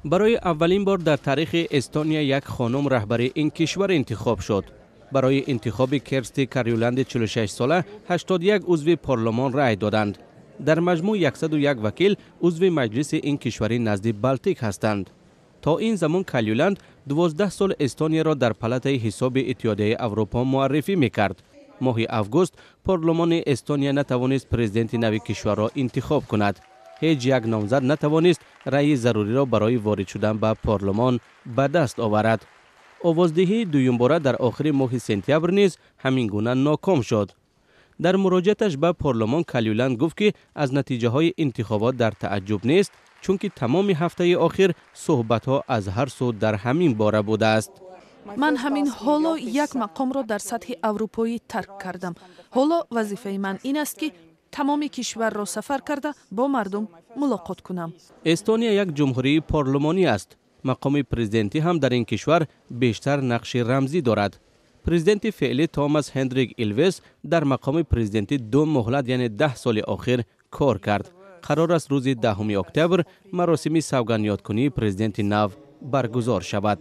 Барои аввалин бор дар таърихи Эстония як хонум раҳбари ин кишвар интихоб шуд. Барои интихоби Керсти Калюланди 46 сола 81 узви парлумон рай доданд. Дар маҷмӯъ 101 вакил узви маҷлиси ин кишвари назди Балтик ҳастанд. То ин замон Калюланд 12 сол Эстонияро дар палатаи ҳисоби Иттиҳодияи Аврупо муаррифӣ мекард. Моҳи август парлумони Эстония натавонист президенти нави кишварро интихоб кунад. Ҳеҷ як номзад натавонист раъи заруриро барои ворид шудан ба парлумон ба даст оварад. Овоздиҳии дуюмбора дар охири моҳи сентябр низ ҳамин гуна ноком шуд. Дар муроҷиаташ ба парлумон Калюланд гуфт, ки аз натиҷаҳои интихобот дар тааҷҷуб нест, чунки тамоми ҳафтаи охир суҳбатҳо аз ҳар сӯ дар ҳамин бора будааст. Ман ҳамин ҳоло як мақомро дар сатҳи аврупоӣ тарк кардам. Ҳоло вазифаи ман ин аст, ки тамоми кишварро сафар карда, бо мардум мулоқот кунам. Эстония як ҷумҳурии парлумонӣ аст. Мақоми президентӣ ҳам дар ин кишвар бештар нақши рамзӣ дорад. Президенти феълӣ Томас Ҳендрик Илвес дар мақоми президентӣ ду муҳлат, яъне 10 соли охир кор кард. Қарор аст, рӯзи 10 октябр маросими савгандёдкунии президенти нав баргузор шавад.